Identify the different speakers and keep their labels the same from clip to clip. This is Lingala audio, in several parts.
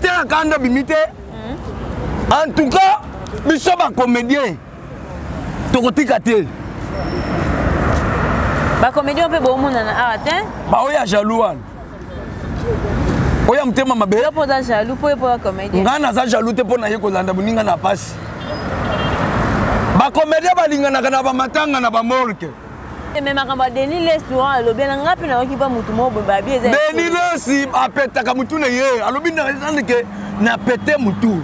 Speaker 1: Liteya Kanda bimi te. En tout cas, biso ba comédien tokotika te.
Speaker 2: Ba comédien mpe bomonana awa te.
Speaker 1: Ba oyo ya jaloux wana. Oyo ya motema mabe.
Speaker 2: Yo mpo oza jaloux mpo yo mpo comédien.
Speaker 1: Ngai naza jaloux te mpo na ye kolanda boninga na pasi. Ba comédien balinganaka na ba matanga na ba morgue.
Speaker 2: Mais makambo ya Denis Lessi wana alobi na ngai mpe nayoki mpa motu moko boye babi eza
Speaker 1: Denis Lessi apetaka motu na ye, alobi nani ke na pete motu,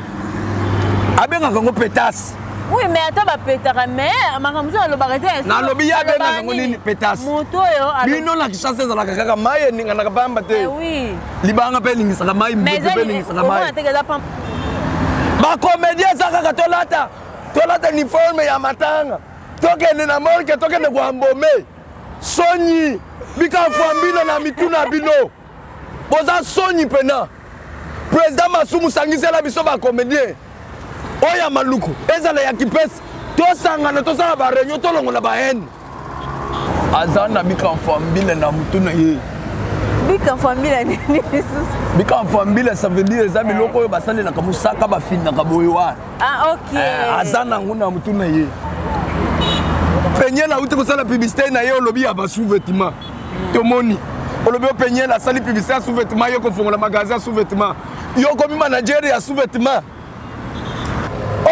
Speaker 1: abengaka yango petase.
Speaker 2: Oui, mais ata bapetaka, mais makambo mosusu alobaka eza
Speaker 1: nalobi ye abengaka yango nini petase.
Speaker 2: Motu oyo
Speaker 1: bino na Kinshasa ezalaka kaka mai eninganaka pamba te.
Speaker 2: Eh
Speaker 1: libanga mpe eningisaka mai, mpe eningisaka mai. Bacomédien eza kaka tolata tolata uniforme ya matanga, tokende na morke, tokende koambome sonyi bikamfwambino na mitu na bino, boza sonyi mpena. Président Masumu, sangisela biso bacomédien oyo ya Maluku, ezala ya Kipesi, tosangana, tosala bareunion, tolongola bahaine. Aza na bikamfwambile na mutu na ye.
Speaker 2: Bikamfwambile nini lisusu?
Speaker 1: Bikamfwambile, ça veut dire eza biloko oyo basalelaka mosaka, bafinaka boye wana.
Speaker 2: Ah, ok.
Speaker 1: Aza nango na mutu na ye. Peniel auti kosala publicité na ye, olobi ya basous-vêtement. Tomoni olobi o Peniel asali publicité ya sous-vêtement, ye kofongola magasin ya sous-vêtement, yo okomi manager ya sous-vêtement.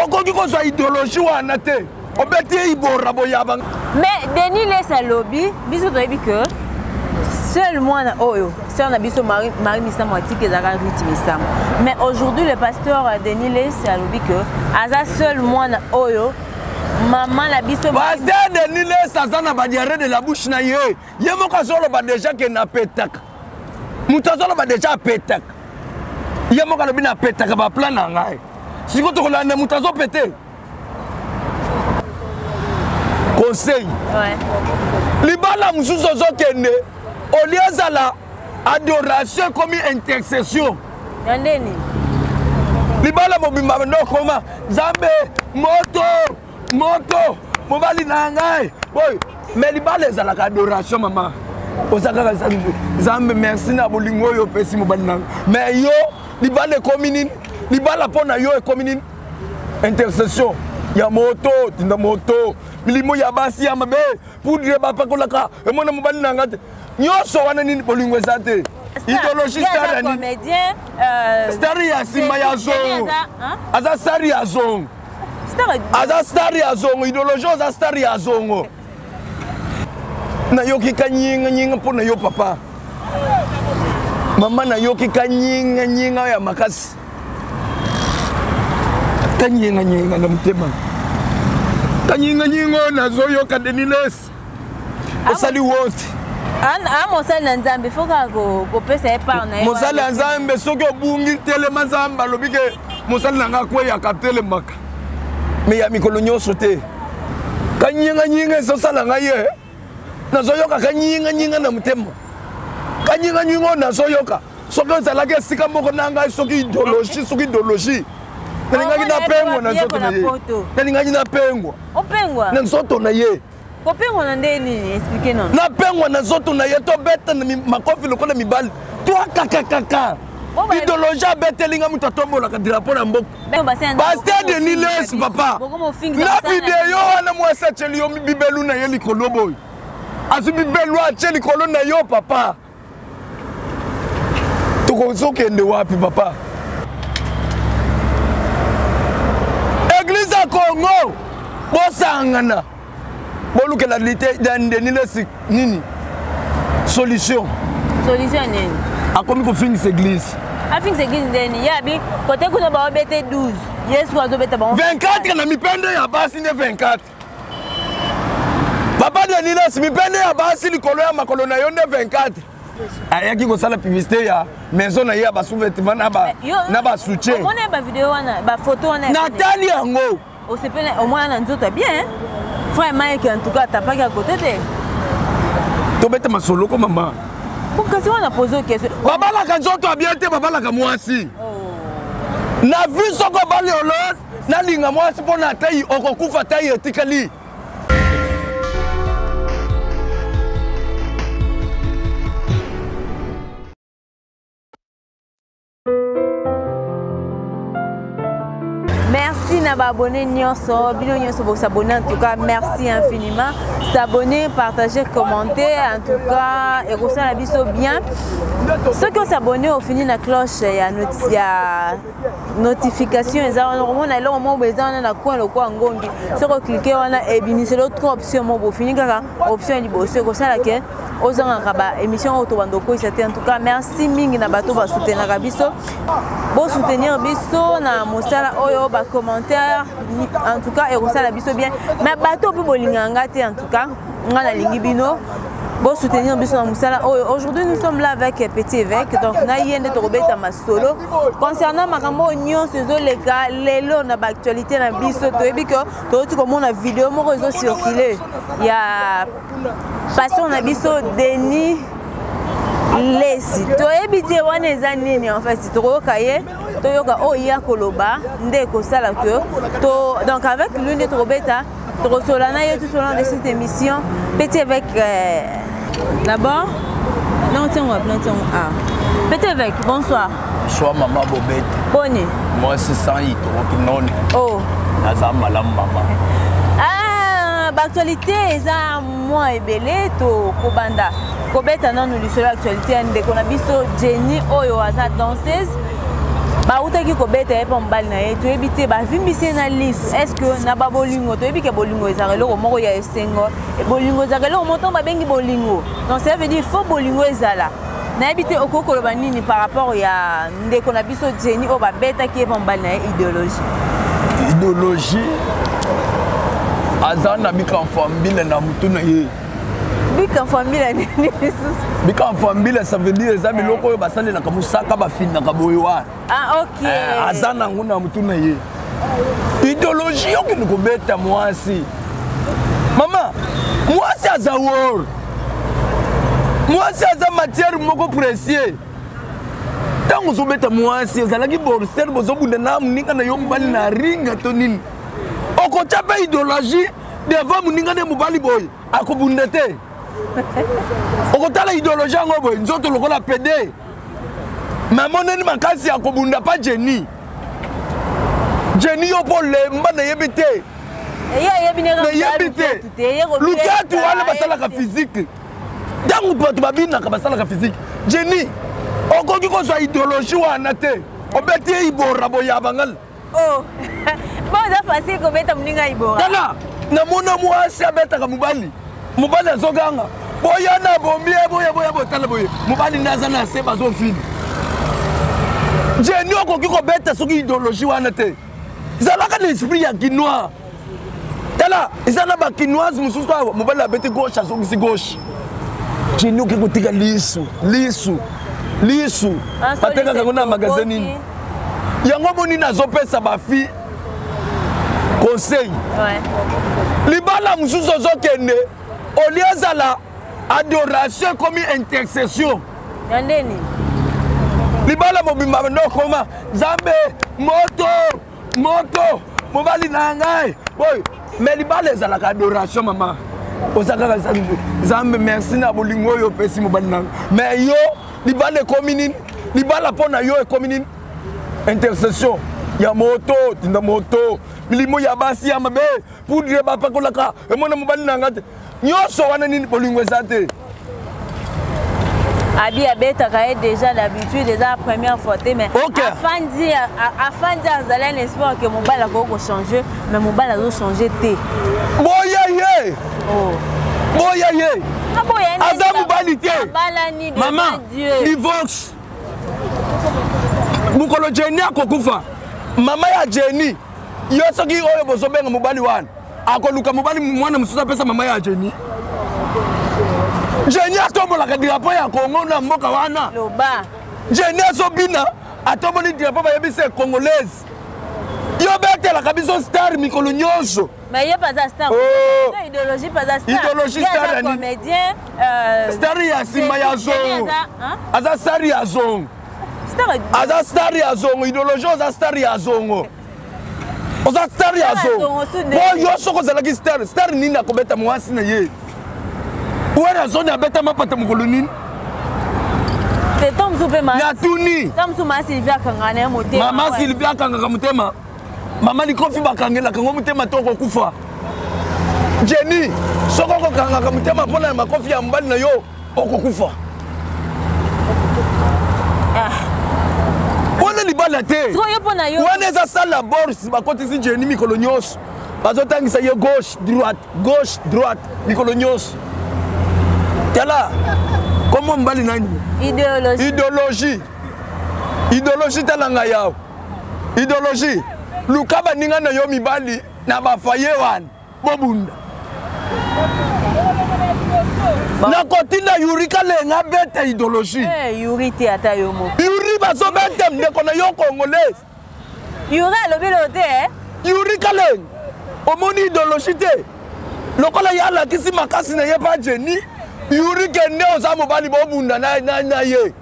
Speaker 1: Okoki kozwa idéologie wana te, obeti ye ibora boyaba.
Speaker 2: Mais Denis Lessi alobi, biso toyebi que seul mwana oyo sœur na biso Marie, Marie Misamu atiki ezalaka Ruth Misamu. Mais aujourd'hui le pasteur Denis Lessi alobi que aza seul mwana oyo mama na biso.
Speaker 1: Pasteur Denis Lessi aza na badiarrhée de la bouche na ye. Ye moko azoloba déjà ke napetaka. Moto azoloba déjà apetaka. Ye moko alobi napetaka baplan na ngai. Sikoyo tokolanda moto azopete. Conseil. Libala mosusu ozokende, olie ezala adoration, ekomi intercession.
Speaker 2: Ya ndeni?
Speaker 1: Libala mobimba bando okoma Nzambe moto moto mobali na ngai oyo. Mais libala ezalaka adoration, mama. Oza kaka Nzambe, merci na bolingo oyo opesi mobali na ngai. Mais yo libala ekomi nini? Libala mpo na yo ekomi nini? Intercession ya moto, tinda moto, milimo ya basi ya mabe, poudre bapakolaka emona mobali na ngai te. Nyonso wana nini? Bolingo eza te. Idéologie star ya nini? Star ya nsima ya zongo, aza star ya zongo, aza star ya zongo. Idéologie oza star ya zongo. Nayoki kanyinga nyinga mpo na yo papa, mama, nayoki kanyinga nyinga ya makasi, kanyinga nyinga na motema, kanyinga nyinga oyo nazoyoka. Denis Lessi, osali wote.
Speaker 2: A mosali na Nzambe, fo kaka kopesa ye part na ye.
Speaker 1: Mosali ya Nzambe, soki obungi, telema. Nzambe alobi ke mosali na ngai akweyaka, telemaka. Me ya mikolo nyonso te. Kanyinganyinga ezosala ngai ye, nazoyoka kanyinganyinga na motema, kanyinganyinga oyo nazoyoka. Soki ozalaki esika moko na ngai, soki idéologie, soki idéologie, nalingaki napengwa na nzoto na ye, nalingaki napengwa na nzoto na ye.
Speaker 2: Kopengwa na nde nini? Explique non.
Speaker 1: Napengwa na nzoto na ye, tobeta na makofi lokola mibali, twakakakaka. Idéologie abetelinga moto atombolaka drapeau na mboka. Pasteur Denis Lessi, papa, na video wana mwasi atyeli yo bibelu na ye likolo boye, azwi bibelu atye likolo na yo. Papa, tokozokende wapi? Papa, église ya Congo, bosangana, bolukela Denis Lessi nini solution.
Speaker 2: Solution nini?
Speaker 1: Akomi kofingisa église.
Speaker 2: Afingisa église ndeni? Ye abi kote kuna baobete 12, Yesu azobeta bango
Speaker 1: 24 na mipende ya basi nde 24. Papa Denis Lessi, mipende ya basi likolo ya makolo na yo nde 24. Ayaki kosala publicité ya maison na ye ya basous-vêtement na basoutien.
Speaker 2: Omona bavideo wana, bafoto wana?
Speaker 1: Natali yango.
Speaker 2: Osepeli? Omona na nzoto ya bien, frère Mike, en tout cas atapaki ya kote te.
Speaker 1: Tobeta masolo ko, mama.
Speaker 2: Kasi wana pose question.
Speaker 1: Babalaka nzoto ya bien te, babalaka mwasi na vi. Soko obali olo nalinga mwasi mpo na tai, okokufa, tai etikali.
Speaker 2: na baabonné nyonso, bino nyonso bosabonne, en tout cas merci infiniment. S'abonner, partager, commenter, en tout cas ekosala biso bien. Soki osabonne, ofini na cloche ya notification eza wana, okomona eloko moko boye eza wana na coin lokola ngongi. Soki oclique wana, ebimiselo trois option moko, bofini kaka option ya liboso, ekosala ke ozangaka ba émission oyo tobanda okoyisa te. En tout cas merci mingi na bato basoutenaka biso, bosoutenir biso na mosala oyo, bacommentaire, en tout cas ekosala biso bien. Mais bato mpe bolingaka nga te, en tout cas nga nalingi bino bosoutenir biso na mosala oyo. Aujourd'hui nous sommes là avec Petit Évêque, donc na ye nde tokobeta masolo concernant makambo oyo nyonso ezoleka lelo na baactualité na biso. Toyebi ke touti komona video moko ezocircule ya pasteur na biso Denis Lesi. Toyebi te wana eza nini. En fait tokoyoka ye, toyoka oyo ye akoloba nde ekosala ke to, donc avec lui nde tokobeta, tokosola na ye tout au long de cette émission. Petit Évêque, d'abord non, tiens, non, tiens, ah, Petit Évêque, bonsoir.
Speaker 1: Bonsoir mama Bobete.
Speaker 2: Boni?
Speaker 1: Mwasi sans hydroquinone.
Speaker 2: Oh.
Speaker 1: Naza malamu mama.
Speaker 2: Ah, baactualité eza mwa ebele. Tokobanda kobeta nanu lisolo ya actualité ya ndeko na biso Jenny oyo aza danseuse. Bautaki kobeta ye mpo mobali na ye, toyebi te, bavimbisi ye na liso. Est ce que na babolingo, toyebi ke bolingo ezalaka eloko moko ya esengo, bolingo ezalaka eloko moko, ntango babengi bolingo, donc ça veut dire faut bolingo ezala. Nayebi te okoki koloba nini par rapport ya ndeko na biso Jenny oyo babetaki ye mpo mobali na ye, idéologie?
Speaker 1: Idéologie, aza na bikamfambile na mutu na ye.
Speaker 2: Bikamfambile nini lisusu?
Speaker 1: Bikamfambile, ça veut dire eza biloko oyo basalelaka mosaka, bafinaka boye wana.
Speaker 2: Ah, ok.
Speaker 1: Aza nango na mutu na ye. Idéologie, okende kobeta mwasi, mama, mwasi aza wor, mwasi aza matière moko précieux. Ntango ozobeta mwasi, ozalaki boxeur, bozobunda na moninga na yo mobali na ringa to nini, okotya mpe idéologie devant moninga nde mobali boye akobunda te. Okotala idéologie yango boye, nzoto lokola pede, mamoneni makasi ya kobunda pa Jeni. Jeni, yo mpo lemba, nayebi te.
Speaker 2: Nayebi
Speaker 1: te, lukatu wana basalaka physique, ntango bato babinaka basalaka physique. Jeni, okoki kozwa idéologie wana te, obeti ye ibora boyaba ngala.
Speaker 2: Oh. Bon, eza facile kobeta moninga ibora.
Speaker 1: Tala, namona mwasi abetaka mobali, mobali azoganga: "Boya na bomie, boya, boya." Botala boye, mobali nde aza na se, bazofini. Jeni, okoki kobeta soki idéologie wana te. Zalaka na esprit ya kinois. Tala, eza na bakinoise mosusu awa, mobali abeti gauche, azongisi gauche. Jeni, okoki kotika lisu, lisu, lisu batekaka yango na magasin nini yango. Moni, nazopesa bafille conseil: libala mosusu ozokende, olie ezala adoration, ekomi intercession.
Speaker 2: Ya ndeni?
Speaker 1: Libala mobimba nde okoma: "Nzambe, moto, moto, mobali na ngai boye." Mais libala ezalaka adoration, mama. Oza kaka: "Nzambe, merci na bolingo oyo opesi mobali na ngai." Mais yo, libala ekomi nini? Libala mpo na yo ekomi nini? Intercession ya moto, tinda moto, milimo ya basi ya mabe, poudre bapakolaka, emona mobali na nga te. Nyonso wana nini? Bolingo eza te.
Speaker 2: Abi abetaka ye déjà d'habitude, eza la première fois te, mais afandi, afandi, azali un espoir ke mobali akoki kochange, mais mobali azochange te.
Speaker 1: Boya ye.
Speaker 2: Oh.
Speaker 1: Boya ye, aza mobali te.
Speaker 2: Abalani.
Speaker 1: Mama, divorce. Mokolo Jeni akokufa, mama ya Jeni, yo soki oyo bozobenga mobali wana akoluka mobali mwana mosusu apesa mama ya Jeni. Jeni atombolaka drapeau ya Kongo na mboka wana.
Speaker 2: Loba.
Speaker 1: Jeni azobina, atomboli drapeau, bayebisi congolaise. Yo betelaka biso star mikolo nyonso.
Speaker 2: Mais ye paza star.
Speaker 1: Oh.
Speaker 2: Idéologie paza star.
Speaker 1: Idéologie star ya nini?
Speaker 2: Comédien.
Speaker 1: Star ya nsima ya zongo, aza star ya zongo.
Speaker 2: Star.
Speaker 1: Aza star ya zongo. Idéologie, oza star ya zongo, oza star ya zongo. Po yo soki ozalaki star, star nini akobeta mwasi na ye? Wana zoni abeta mapata mokolo nini?
Speaker 2: Te, to mosusu mpe
Speaker 1: Natuni.
Speaker 2: To mosusu mama Sylvie akangaka na ye motema.
Speaker 1: Mama Sylvie akangaka motema. Mama likofi bakangelaka ngo motema to okokufa. Jenny, soki okokangaka motema mpo na makofi ya mobali na yo, okokufa.
Speaker 2: Ah.
Speaker 1: Wana libala te. Wana eza salle ya bourse bakotisi Jenny mikolo nyonso. Bazotangisa ye gauche droite, gauche droite mikolo nyonso. Tala kombo mobali nani?
Speaker 2: Idéologie.
Speaker 1: Idéologie. Idéologie tala ngai awa. Idéologie. Luka baninga na yo mibali na bafaye wana bobunda. Nakotinda Yuri Kalenga abeta idéologie.
Speaker 2: Hey, eh, Yuri te ata yo moko.
Speaker 1: Yuri bazobeta ndeko na yo congolais.
Speaker 2: Yuri alobi lo te eh?
Speaker 1: Yuri Kalenga omoni idéologie te lokola ye alakisi makasi na ye pa Jenny Yuri kende oza mobali bobunda na, na, na ye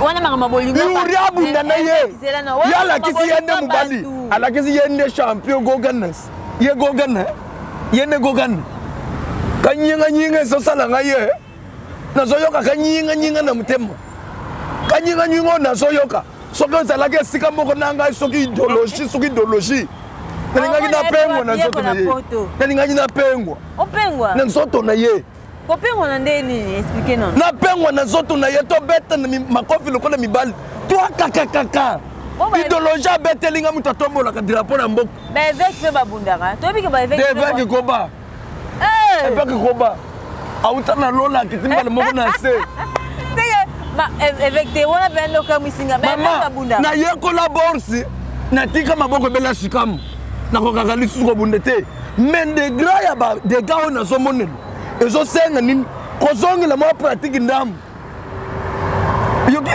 Speaker 2: wana makambo bolingo
Speaker 1: Yuri abunda na ye ye alakisi ye nde mobali alakisi ye nde champion goganes ye gogane ye nde gogane kanyinganyinga ezosala ngai ye nazoyoka kanyinganyinga na motema kanyinganyinga oyo nazoyoka soki ozalaki esika moko na ngai soki idéologie soki idéologie nalingaki napengwa na nzoto na ye nalingaki napengwa na nzoto na ye
Speaker 2: kopengwa na nde nini explike nono
Speaker 1: napengwa na nzoto na ye tobeta na makofi lokola mibali twakakakaka idéologie abeteli nga moto atombolaka drapo na mboka
Speaker 2: baeveke mpe babundaka toyebi ke
Speaker 1: baeveke koba évêque koba auta na lola akiti mbala moko na se
Speaker 2: évêque te wana mpe ndokamwisi nga
Speaker 1: mama nayekola borse natika maboko ebela sikamu nakokaka lisusu kobunda te mais degra ya badega oyo nazomonela ezosenga nini kozongela mwa pratique ndambo yoki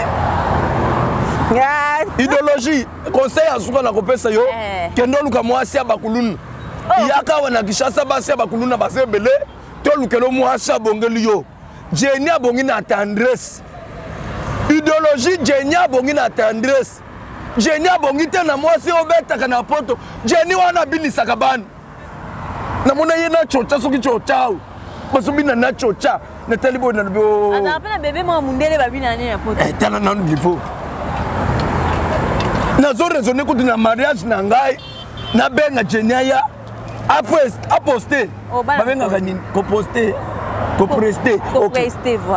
Speaker 1: idéologie conseil ya suka nakopesa yo eh. kende oluka mwasi ya bakuluna oh. yaka awa na kinshasa basi ya bakuluna baza ebele tolukelo mwasi abongeli yo jeni abongi na tendresse idéologie jeni abongi na tendresse jeni abongi te na mwasi obetaka na poto jeni wana abinisaka bana namona ye na coca soki coca bazobina na coca natali boye nalobi oh.
Speaker 2: azala mpe na bebe mwa mundele babina ne na poto
Speaker 1: eh, tala nanu niveau nazo raisonne kutu na mariage na ngai nabenga jeni aya aposte
Speaker 2: oh,
Speaker 1: babengaka nini koposte kopreste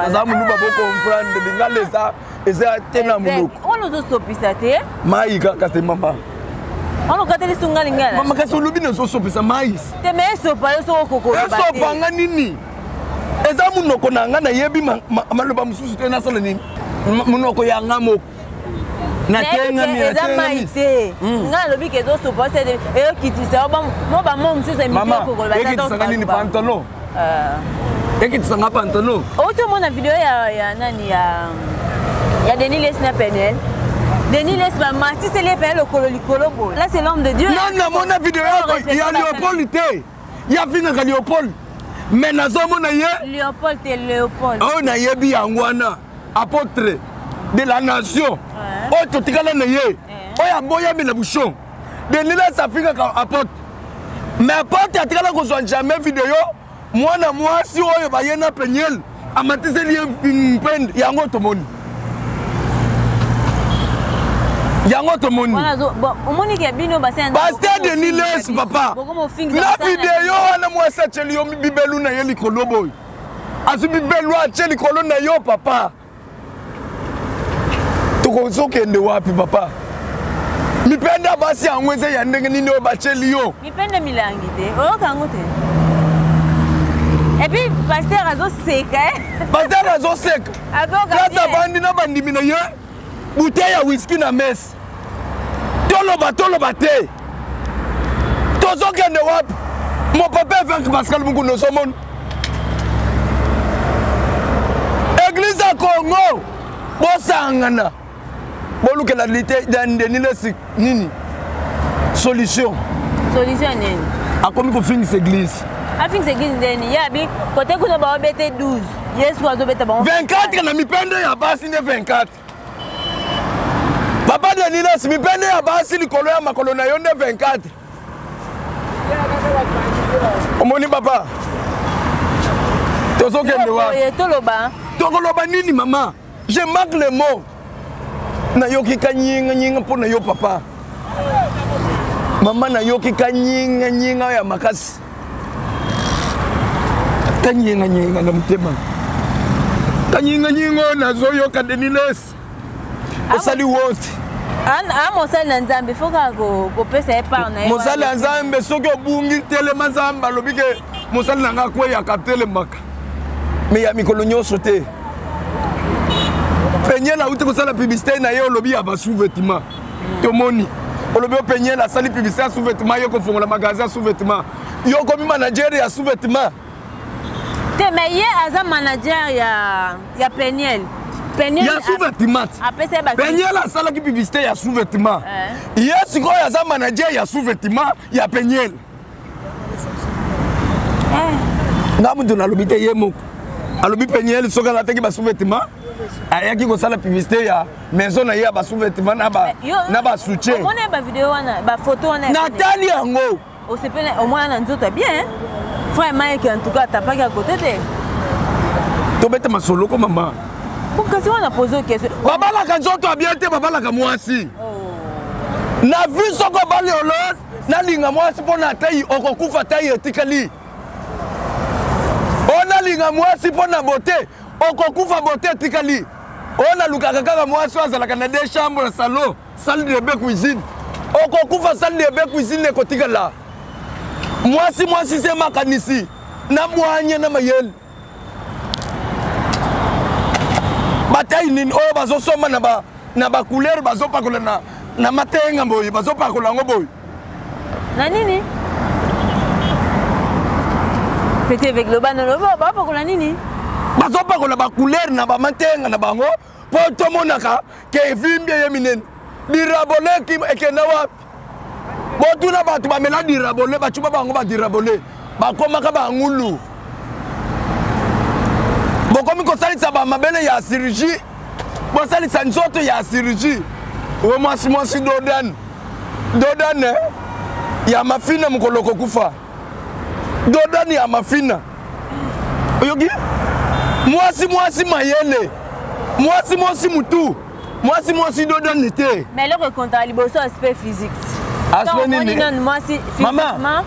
Speaker 1: aza moluba bocomprendre lingala eza eza te na monoko
Speaker 2: wana ozosopisa te
Speaker 1: mai kaka te mama
Speaker 2: wana okateli sunga lingala
Speaker 1: mama kasi olobi nazosopisa mai
Speaker 2: te me esopa yo soko okokoloba
Speaker 1: esopa nga nini eza monoko na nga nayebi maloba mosusu te nasala nini monoko ya nga moko
Speaker 2: natengami eza mai te hmm. ngai nalobi ke ezosopa eyokitisa mo bamo mosusu
Speaker 1: emiekokolobaekitisanga nini pantalon euh. ekitisanga pantalon
Speaker 2: outi omona video ya nani ya ya denis les na penel denis les bamatiseli ye pene lokolo likolo boye là c'est l'homme de dieu
Speaker 1: nani namona video ya leopold te ye afingaka leopold mais nazomona ye
Speaker 2: leopold te leopold
Speaker 1: oyo nayebi yango wana apôtre de la nation oyo totikala na ye oyo aboyami na bouchon denilas afingaka apôtre mais apôtre atikala kozwa jamais video mwana mwasi oyo baye na peniel amatiseli ye mpende yango tomoni yango tomoni paster denis les papa na video wana mwasi atyeli yo bibelu na ye likolo boye azwi bibelu atye likolo na yo papa tokozokende wapi papa mipende ya basi yango eza ya ndenge nini oyo batyeli yo
Speaker 2: mipende milangi te oyoka yango te epuis paster azoseka eh.
Speaker 1: paster azoseka place avandi na bandimi na ye bouteille ya whisky na mese toloba toloba te tozokende wapi mon papa évêque pascal mukuna ozomona eglise ya congo bosangana bolukela deni lesi nini solution
Speaker 2: solution nini
Speaker 1: akomi kofingisa eglise
Speaker 2: afingisa eglise ndeni ye abi kote kuna baobete 12 yesu azobeta bango
Speaker 1: 24 na mipende ya basi nde 24 papa denilas mipende ya basi likolo ya makolo na yo nde 24 omoni papa tozokende wapi
Speaker 2: toloba
Speaker 1: tokoloba nini mama je manque le mot nayoki kanyinga nyinga mpo na yo papa Mama nayoki kanyinga nyinga ya makasi. Kanyinga nyinga na motema. Kanyinga nyinga nazoyoka Denis Lessie. Osali wote.
Speaker 2: A mosali na Nzambe faut kaka kopesa ye part na ye.
Speaker 1: Mosali ya Nzambe soki obungi telema Nzambe alobi ke mosali na ngai akweyaka atelemaka. Mais ya mikolo nyonso te. Peniel auti kosala publicité na ye olobi ya ba sous-vêtements. Tomoni olobi o Peniel asali publicité ya sous-vêtements ye kofongola magasin ya sous-vêtements. Yo okomi manager ya sous-vêtements.
Speaker 2: Te mais ye aza manager ya Peniel. Peniel
Speaker 1: ya sous-vêtements.
Speaker 2: Apesa ye ba
Speaker 1: Peniel asalaki publicité ya sous-vêtements.
Speaker 2: Eh.
Speaker 1: Ye sikoyo aza manager ya sous-vêtements ya Peniel.
Speaker 2: Eh.
Speaker 1: Nga mutu nalobi te ye moko. Alobi Peniel soki alataki ba sous-vêtements ayaki kosala publicité ya maison na ye ya ba sous-vêtements na ba na ba soutien.
Speaker 2: Omona ba vidéo wana, ba photo wana.
Speaker 1: Natali yango.
Speaker 2: Osepele omona na nzoto bien. Frère Mike en tout cas tapaki à côté te.
Speaker 1: Tobeta masolo ko mama.
Speaker 2: Bon kasi wana pose question.
Speaker 1: Babalaka nzoto ya bien te, babalaka mwasi.
Speaker 2: Oh.
Speaker 1: Na vie soko obali olo nalinga mwasi mpo na tai okokufa tai etikali. O nalinga mwasi mpo na beauté okokufa beauté etikali. O nalukaka kaka mwasi oyo azalaka na deux chambres na salon, salle de bain cuisine. Okokufa salle de bain cuisine ekotikala. Mwasi mwasi se makanisi na bwanya na mayele. Batai nini oyo bazosomba na ba na ba couleur bazopakola na matenga boye bazopakola yango boye.
Speaker 2: Na nini? Petit avec le bano bapakola nini?
Speaker 1: Bazopakola ba couleur na ba matenga na bango po tomonaka ke evimbi ye minene. Dirabole ekenda wapi? Botuna bato bamela dirabole, bacuba bango ba dirabole bakomaka bangulu. Bokomi kosalisa ba mabele ya chirurgie, bosalisa nzoto ya chirurgie. Oyo mwasi mwasi dodane dodane ya mafina mokolo kokufa. Dodane ya mafina. Oyoki? Mwasi mwasi mayele, mwasi mwasi mutu, mwasi mwasi dodane te.
Speaker 2: Mais eloko ekontaka liboso aspect physique.
Speaker 1: Aspect nini?
Speaker 2: Nanu mwasi physiquement.
Speaker 1: Mama,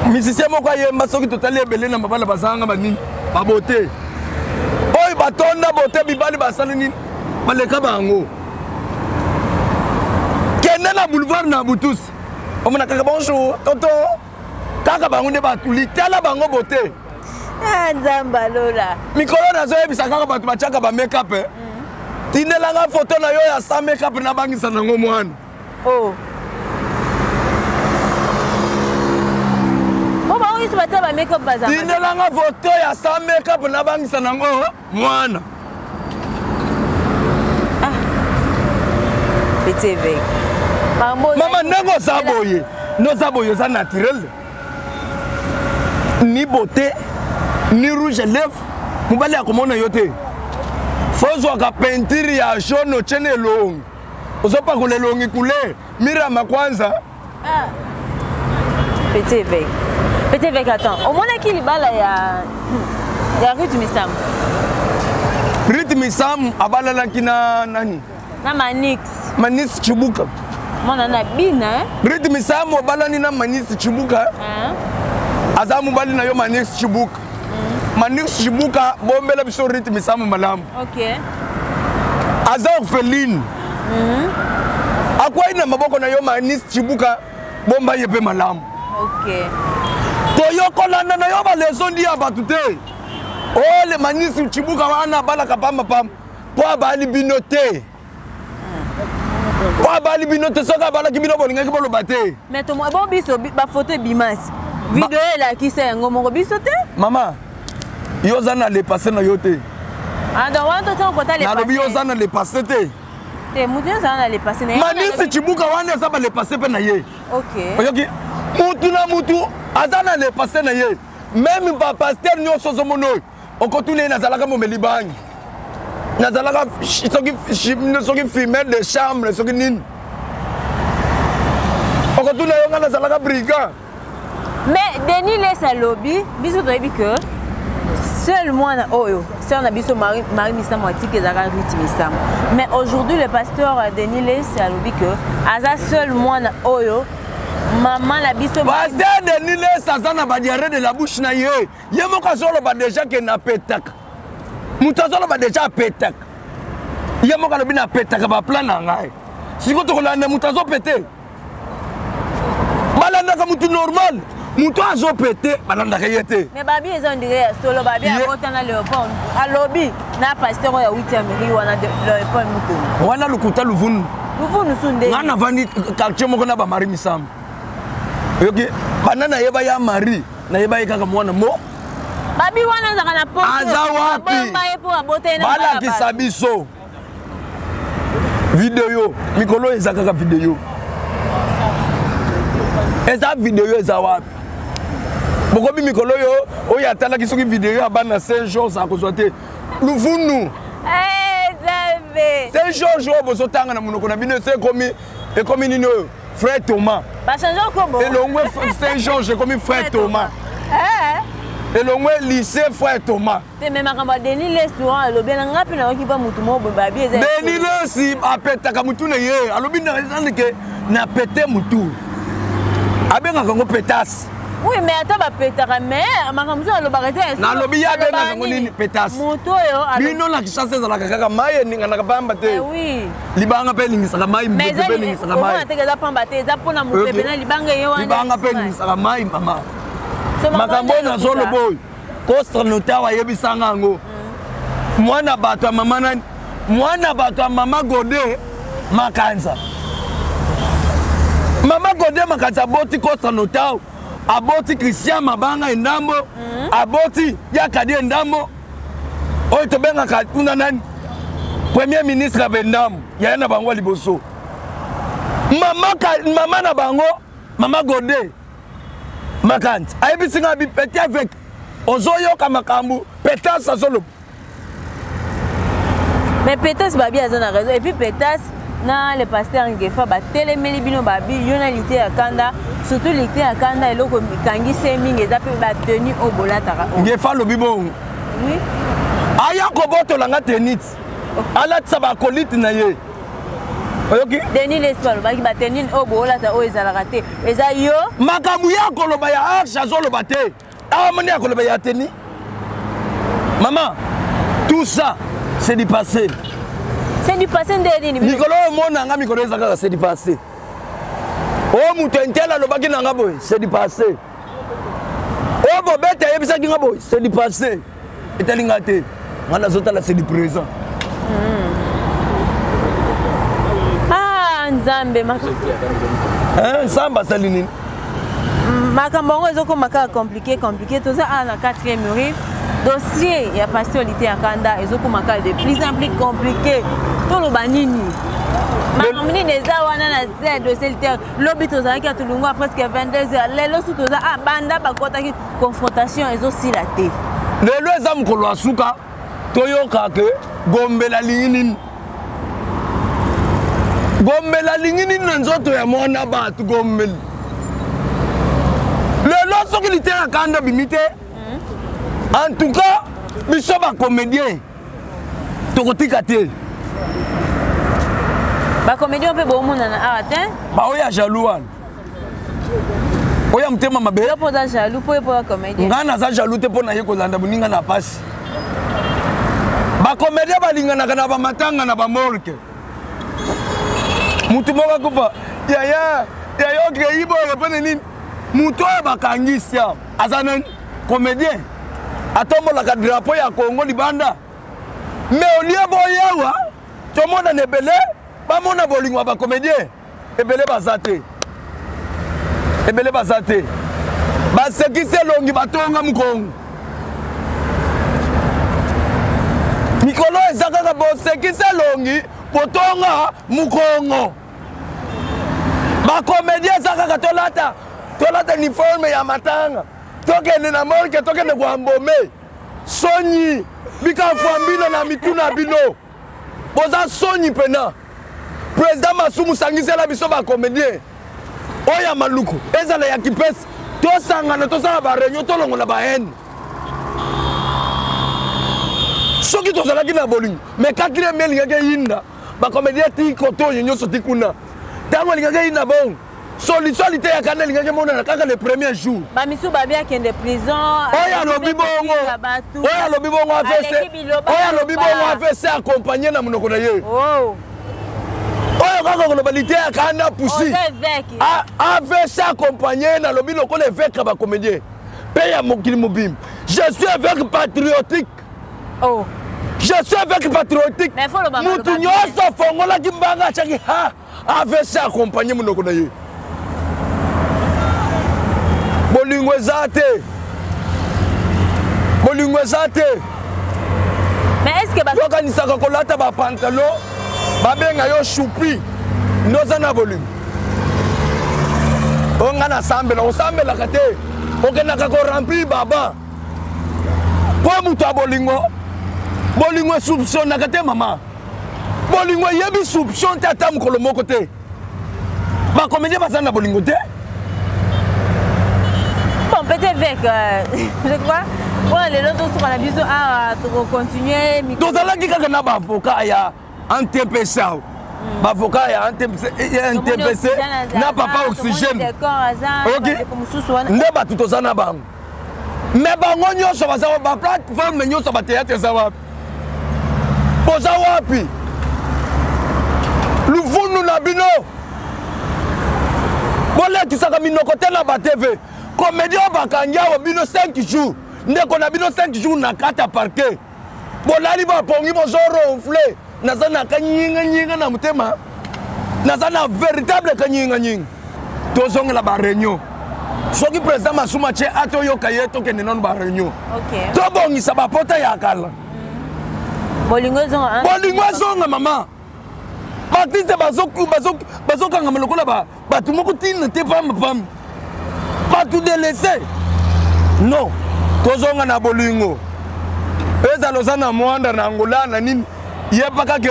Speaker 1: musicien moko ayemba soki totali ebele na mabala bazanga banini babote oyo batonda bote mibali basali nini baleka bango. Kende na boulevard na Butus omona kaka bonjour tonton kaka bango nde batuli tala bango bote.
Speaker 2: Ah, Nzambe alola.
Speaker 1: Mikolo nazoyebisa kaka bato batiaka ba make-up, eh. Tindelanga photo na yo ya sans make-up nabangisa nango mwana.
Speaker 2: Oh. Bo bango nyonso batia ba make-up bazalaka.
Speaker 1: Tindelanga photo ya sans make-up nabangisa nango mwana.
Speaker 2: Ah. Petit évêque.
Speaker 1: Mama ndenge oza boye, noza boye oza naturel. Ni beauté, ni rouge à lèvres, mobali akomona yo te. Fozwaka peinture ya jaune otie na elongi. Ozopakola elongi couleur mirama kwanza.
Speaker 2: Ah. Petit évêque. Petit évêque, attends. Omonaki libala ya Ruth Misamu.
Speaker 1: Ruth Misamu abalalaki na nani?
Speaker 2: Na Manix.
Speaker 1: Manix Chibuka.
Speaker 2: Mwana na bina, hein?
Speaker 1: Ruth Misamu abalani na Manix Chibuka.
Speaker 2: Hein?
Speaker 1: Aza mobali na yo Manix Chibuka. Manix Chibuka bombela biso Ruth Misamu malamu.
Speaker 2: OK.
Speaker 1: Aza orpheline. Akwai na maboko na yo Manix Chibuka bomba ye pe malamu.
Speaker 2: OK.
Speaker 1: Toyokolanda na yo ba leçon ndi ya bato te. Oh le Manix Chibuka wana abalaka pamba pamba po abali bino te. Po abali bino te, soki abalaki bino bolingaki boloba te.
Speaker 2: Mais to bon biso ba photo ebimasi. Video elakisa yango moko biso te.
Speaker 1: Mama, yo oza na le passé na yo te.
Speaker 2: Ah donc wana toza kota le passé.
Speaker 1: Nalobi yo oza na le passé te.
Speaker 2: Te mutu nyonso aza na le passé na ye.
Speaker 1: Manisi Chibuka wana eza ba le passé pe na ye.
Speaker 2: OK.
Speaker 1: Oyoki? Mutu na mutu aza na le passé na ye. Même ba pasteur nyonso ozomona oyo okotuna ye nazalaka momeli bangi. Nazalaka soki fumeur de chambre soki nini. Okotuna yo nga nazalaka brigand.
Speaker 2: Mais Denis Lessie alobi biso toyebi que seul mwana oyo sœur na biso Marie Misamu atiki ezalaka Ruth Misamu. Mais aujourd'hui le pasteur Denis Lessie alobi que aza seul mwana oyo Mama na biso
Speaker 1: Pasteur Denis Lessi aza na badiarrhée de la bouche na ye. Ye moko azoloba déjà ke napetaka. Moto azoloba déjà apetaka. Ye moko alobi napetaka baplan na ngai. Sikoyo tokolanda moto azopete. Balandaka moto normal. Moto azopete balandaka ye te.
Speaker 2: Mais babi eza on dirait ya solo babi abota na Léopold alobi na pasteur oyo ya 8e rue wana Léopold Mutombo.
Speaker 1: Wana lokuta luvunu.
Speaker 2: Luvunu su nde.
Speaker 1: Nga navandi quartier moko na ba Marie Misamu. Oyoki banda nayeba ya Marie nayeba ye kaka mwana mo.
Speaker 2: Babi wana azalaka na poto.
Speaker 1: Aza wapi?
Speaker 2: Abomba ye mpo abota ye na
Speaker 1: Balakisa biso. Video mikolo eza kaka video. Eza video eza wapi? Bokomi mikolo oyo oyo atalaki soki video ya bana Saint Georges akozwa te. Luvunu.
Speaker 2: Eh,
Speaker 1: Saint Georges oyo bozotanga na monoko na bino ese ekomi ekomi nini oyo? Frère Thomas. Elongwe Saint Georges ekomi Frère Thomas.
Speaker 2: Eh.
Speaker 1: Elongwe lycée Frère Thomas.
Speaker 2: Te mais makambo ya Denis Lessi wana alobi na nga mpe nayoki mpa motu moko boye babi eza
Speaker 1: Denis Lessi apetaka motu na ye alobi nani ke na pete motu abengaka yango petase.
Speaker 2: Oui, mais ata bapetaka mais makambo mosusu alobaka te.
Speaker 1: Nalobi ye abengaka yango nini petase.
Speaker 2: Motu oyo
Speaker 1: bino na Kinshasa ezalaka kaka mai eninganaka pamba te.
Speaker 2: Eh oui.
Speaker 1: Libanga mpe eningisaka mai, mopepe mpe eningisaka mai.
Speaker 2: Te eza pamba te, eza mpona mopepe na libanga ye wana.
Speaker 1: Libanga mpe eningisaka mai mama. Makambo oyo nazoloba oyo Kostra Notawa ayebisanga yango. Mwana bato ya mama nani? Mwana bato ya mama Gode Makanza. Mama Gode Makanza aboti Kostra Notawa, aboti Christian Mabanga Endambo, aboti Yakadi Endambo. Oyo tobengaka kuna nani? Premier ministre ya Endambo, yaya na bango ya liboso. Mama, mama na bango, mama Gode Makanzi ayebisi nga bi petit avec ozoyoka makambo petas azoloba.
Speaker 2: Mais petas babi aza na raison et puis petas na le pasteur Ngefa batelemeli bino babi yo na lite ya kanda surtout lite ya kanda eloko ekangisi ye mingi eza mpe bateni oyo bolataka.
Speaker 1: Ngefa alobi bongo.
Speaker 2: Oui.
Speaker 1: Aya kobotola nga tenite alatisa bakolite na ye. Oyoki?
Speaker 2: Denis Lessi alobaki bateni oyo boolata oyo ezalaka te eza yo
Speaker 1: makambo ya koloba ya arche azoloba te awa moni ya koloba ya teni mama tout ça c'est du passé.
Speaker 2: C'est du passé nde nini?
Speaker 1: Mikolo oyo omona nga mikolo eza kaka c'est du passé. Oyo moto intel alobaki na nga boye c'est du passé. Oyo bobete ayebisaki nga boye c'est du passé. Etali nga te, nga nazotala c'est du présent.
Speaker 2: Ah Nzambe
Speaker 1: Nzambe asali nini?
Speaker 2: Makambo yango ezokoma kaka compliqué compliqué. Toza awa na 4e rue. Dossier ya pasteur Lite ya Kanda ezokoma kaka de plus en plus compliqué. Toloba nini? Makambo nini eza wana na se dossier Lite? Lobi tozalaki ya tolongwa presque 22 heures. Lelo su toza ah banda bakotaki confrontation ezosila te.
Speaker 1: Lelo eza mokolo ya suka toyoka ke Gombela alingi nini? Gombela alingi nini na nzoto ya mwana bato Gombela? Lelo soki liteya kanda bimi te. En tout cas biso ba comédien tokotika te.
Speaker 2: Ba comédien mpe bomonana awa te?
Speaker 1: Ba oyo ya jaloux wana. Oyo ya motema mabe.
Speaker 2: Yo mpo oza jaloux mpo ye mpo ya comédien.
Speaker 1: Nga naza jaloux te mpo na ye kolanda moninga na pasi. Ba comédien balinganaka na bamatanga na bamorke. Mutu moko akufa yaya yaya okei boye mpo na nini? Mutu oyo bakangisi awa aza nani? Comédien. Atombolaka drapeau ya Congo libanda. Mais au lieu boyawa tomonana ebele bamona bolingo ya ba comédien ebele baza te. Ebele baza te. Basekisi elongi batonga mokongo. Mikolo eza kaka bosekisi elongi kotonga mokongo. Ba comédien eza kaka tolata tolata uniforme ya matanga. Tokende na morgue, tokende koambome. Soni bika fwambino na mitu na bino. Boza soni pena. Président Masumu sangisela biso ba comédien. Oyo ya Maluku, ezala ya Kipesi, tosangana tosala ba réunion tolongola ba haine. Soki tozalaki na bolingo, mais quatrième elingaki eyinda, ba comédien ti koto oyo nyonso ti kuna. Ntango elingaki eyinda bongo, Solution liteya kanda elingaki emonana kaka le premier jour.
Speaker 2: Bamisu babi akende prison.
Speaker 1: Oyo alobi bongo, oyo alobi bongo AVC, oyo alobi bongo AVC accompagné na monoko na ye.
Speaker 2: Oh.
Speaker 1: Oyo kaka koloba liteya kanda pusi. AVC accompagné nalobi lokola évêque ya bacomédien mpe ya mokili mobimba. Je suis évêque patriotique.
Speaker 2: Oh.
Speaker 1: Je suis évêque patriotique. Mutu nyonso afongolaki mbanga atiaki ha. Avc accompagne monoko na ye. Bolingo eza te, bolingo eza te. Yokanisaka kolata bapantalon babenga yo choupi nde oza na bolingo. O nga nasambela, osambelaka te, okendaka koremplir baba mpo moto ya bolingo. Bolingo esoupçonnaka te mama, bolingo eyebi soupçon te ata mokolo moko te. Bacomédien baza na bolingo te.
Speaker 2: Bon, petit évêque, je crois mpona lelo tosuka na biso awa, tokocontinue.
Speaker 1: Tozalaki kaka na baavocat ya antpc awa, baavocat ya NTPC na papa oxygène nde bato toza na bango. Me bango nyonso baza baplateforme nyonso ya bateatre eza wapi? Boza wapi? Luvunu na bino bolekisaka minoko te na batv. Comédien oyo bakangi awa bino 5 jours, ndeko na bino 5 jours na kati ya parquet, bolali bapongi, bozoronfle. Naza na kanyinganyinga na motema, naza na véritable kanyinganyinga. Tozongela baréunion. Soki président Masuma tie ate oyoka ye, tokende nano baréunion, tobongisa bapota ya kala.
Speaker 2: Bolingo ezonga.
Speaker 1: Bolingo ezonga mama. Baartiste bazokangama lokola bato moko ntina te, pamba pamba, bato délaissé. Non, tozonga na bolingo. Ezala oza na Mwanda, na Angola, na nini, yebaka ke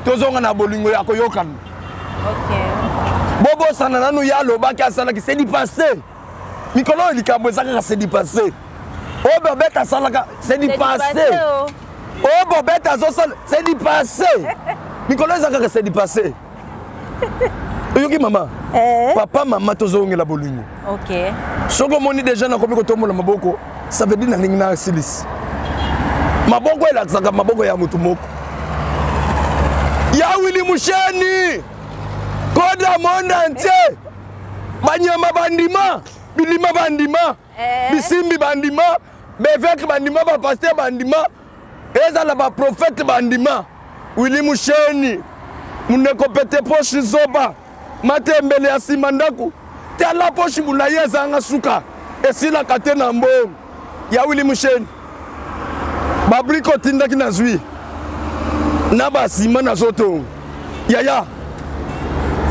Speaker 1: tozonga na bolingo ya koyokana. Bobosana nanu ye alobaki asalaki, c'est du passé. Mikolo oyo likambo eza kaka c'est du passé. Oyo Bobete asalaka, c'est du passé. Oyo Bobete azosala, c'est du passé. Mikolo eza kaka c'est du passé. Oyoki mama? Papa, mama, tozongela bolingo. Soki omoni deja nakomi kotombola maboko, ça veut dire nalingi na asilisi maboko. Elakisaka maboko ya motu moko ya Wili Musheni koda monde entier. Banyama bandima, bilima bandima, bisimbi bandima, baevêque bandima, bapasteur bandima, ezala baprofete bandima. Wili Musheni muneko pete poshi zoba matembele ya nsima ndako, tala poshi molai ezanga suka, esilaka te na mbongo ya Wili Musheni. Babrike otindaki nazwi na basima nazotonga yaya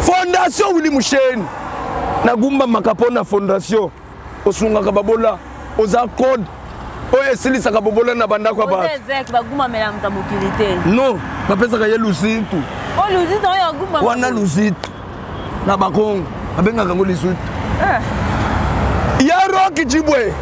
Speaker 1: fondation Wili Musheni. Nagumbamaka mpo na fondation osungaka babola, oza code oyo esilisaka bobola na bandako ya
Speaker 2: bato. Bagumamela moto ya mokili te.
Speaker 1: Non, bapesaka ye luzitu wana, luzitu na Bakongo babengaka yango lizutu ya Roki Jibwe.